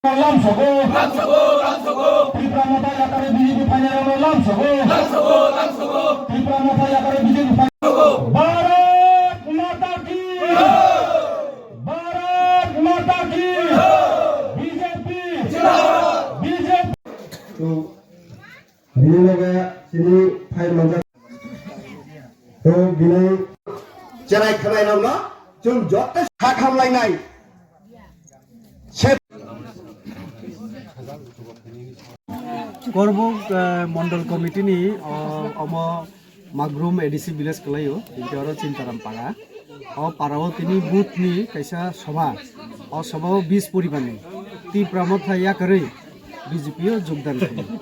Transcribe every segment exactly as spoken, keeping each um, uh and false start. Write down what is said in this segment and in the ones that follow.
Lamsogo. Lamsogo, lamsogo. Tipra Motha yakari B J P phainai rokno lamsogo. Lamsogo, lamsogo. Tipra Motha yakari B J P phainai. Bharat Mata ki. Bharat Mata ki. B J P. B J P. To, rini loge chini phai manjak. To, bini cherai khanai rokno chwng joto kha khamlainai. Korbuk, eh, Mondol Committee ni, o, omo Magrum A D C village kwlaio, hinkhe oro Chintaram para. O para o tini booth ni kaisa sobha. O sobha o bis poribar ni. Tipra Motha yakarwi B J P o jogdan khaio.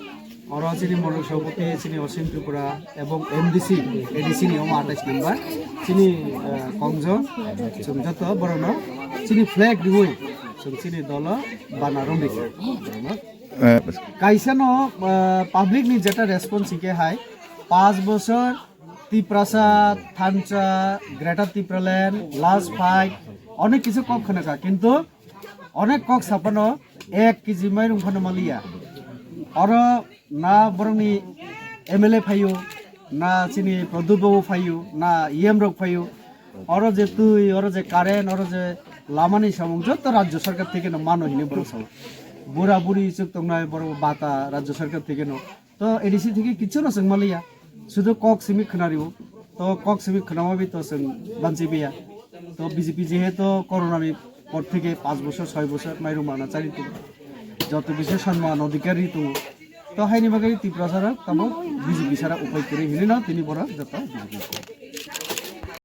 Oro chini Mondol Sabhapati chini Osim Tripura ebong M D C, A D C ni omo atais number. Chini, eh, kongjo, chwng joto borokno chini flag riwi chwng chini dolo bana romrikha. Eh, kaisa no, eh, public ni jeta response hingke hai, panch bochor Tiprasa, Thansa, Greater Tipraland, last fight, onek kisu kok khwnakha, kintu onek kok sapano ek kg mairung phano maliya. Oro na borokni M L A phaio, na chini Pradyot babu phaio, na E M rok phaio. Oro je twi, oro je current, oro je lamani samung joto Rajya Sarkar theke no mano hini borok sao. Bura buri chwk tongnai borok bata Rajya Sarkar theke no. To A D C theke kichu no chwng maliya. Sudu kok simi khwnario. To kok simi khwnama bi to chwng banchi biya. To B J P jehetu corona ni por theke panch bochor, soi bochor mairung mana chari tongo. Joto bishe sanman adhikar ri tongo. To haini bagwi Tiprasa rok tamo B J P sara upai kwrwi hinwi no tini borok joto B J P.